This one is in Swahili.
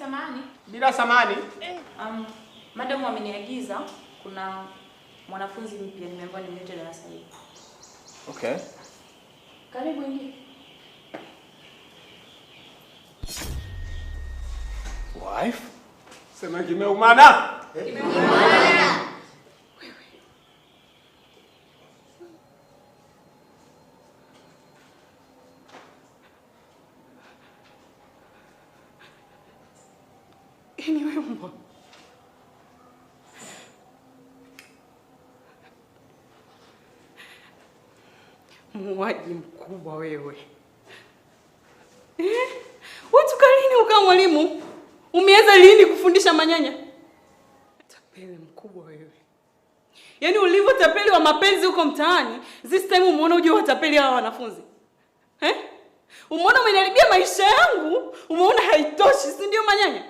Samahani. Bila samani. Madam ameniagiza kuna mwanafunzi mpya nimeambiwa nimlete darasa hili. Okay. Karibu ingie. Wife? Sema kimeumana. Kimeumana. Yaani wewe mbwa. Muuaji mkubwa wewe. Wewe toka lini ukawa mwalimu? Umeanza lini kufundisha manyanya? Tapeli mkubwa wewe. Yaani ulivyo tapeli wa mapenzi huko mtaani, this time umeona uje watapeli hawa wanafunzi. Umeona umeniharibia maisha yangu? Umeona haitoshi, si ndio manyanya?